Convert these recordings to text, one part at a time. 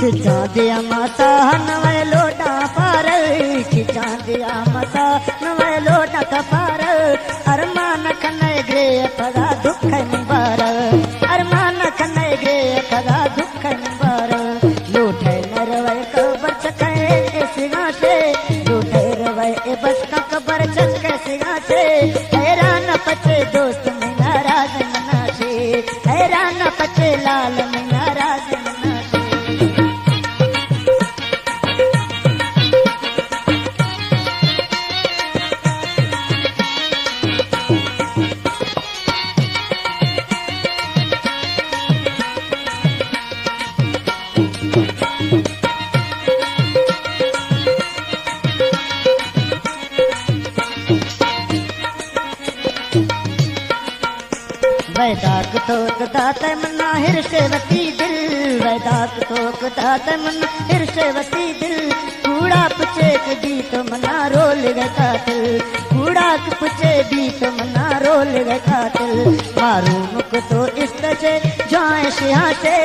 چاندیا مسا نوے لوٹا پارل، چاندیا مسا نوے لوٹا پارل، ارمان کنے گرے پدا دکھ نبارل، ارمان کنے گرے پدا دکھ نبارل، لوٹے نروے قبر چکے سگاتے، لوٹے روے اے بس کا قبر چکے سگاتے، حیران پچے دوست میں ناراض مناشے، حیران پچے لال میں ناراض مناشے۔ ویداک توک دات منا ہرش وتی دل، ویداک توک دات منا ہرش وتی دل، کوڑا پچے کہ بیت منا رول گئے قاتل، کوڑا پچے بیت منا رول گئے قاتل، معروم کو تو عشق سے جائیں شہاں سے،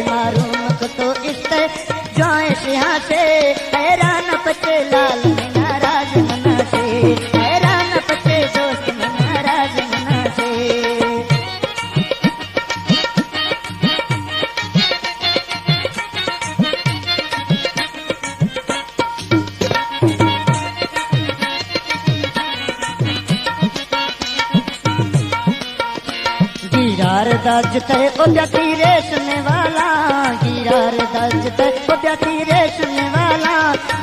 معروم کو تو عشق جائیں شہاں سے، حیران پچے لال میں ناراض منا سے، حیران پچے دوست میں ناراض منا سے۔ گیرار دج تے او بیاتی ریشم والا، گیرار دج تے او بیاتی ریشم والا،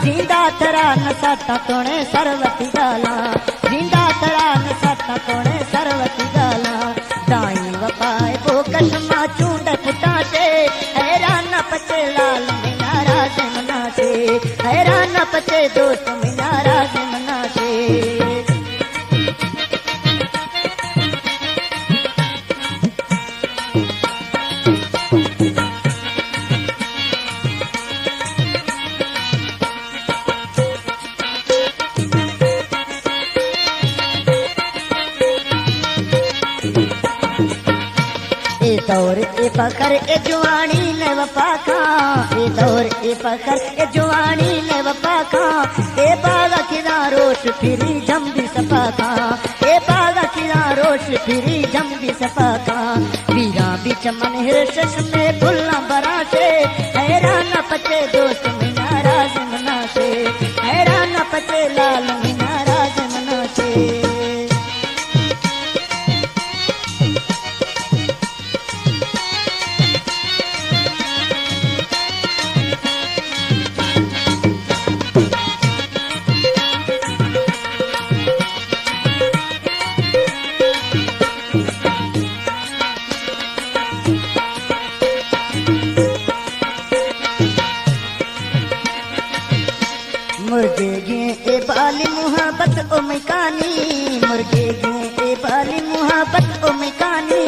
زندہ ترا نساتا تونے سروتی گالا، زندہ ترا نساتا تونے سروتی گالا، دائی وفائے بو کشما چونڈ پٹاتے، حیران پچے لال میں ناراض مناتے، حیران پچے دوست میں ناراض مناتے۔ اے دور اے فخر اے جوانی نے وفا کا، اے دور اے فخر اے جوانی نے وفا کا، اے باغ کنا روش پھری جم بھی صفا کا، اے باغ کنا روش پھری جم بھی صفا کا، پیرا بھی چمن ہر چشمے پھلاں برا سے، حیران پچے دوست میں ناراض منا سے، حیران پچے لال میں ناراض منا سے۔ مرگے گیں اے بالی محبت او مکانی، مرگے گیں اے بالی محبت او مکانی،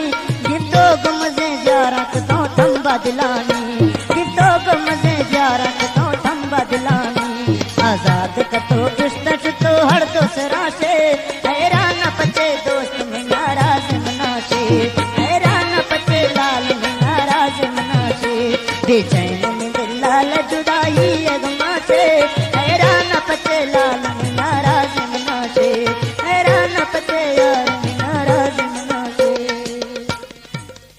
گپتو گمزیں زیارت تو تمبا دلانی، گپتو گمزیں زیارت تو تمبا دلانی، آزاد کتو گشتش تو ہر دو سرا سے، حیران پچے دوست میں ناراض منا سے، حیران پچے لال میں ناراض منا سے، بے چین میں دلال جدائی اگما سے، حیران پچے لال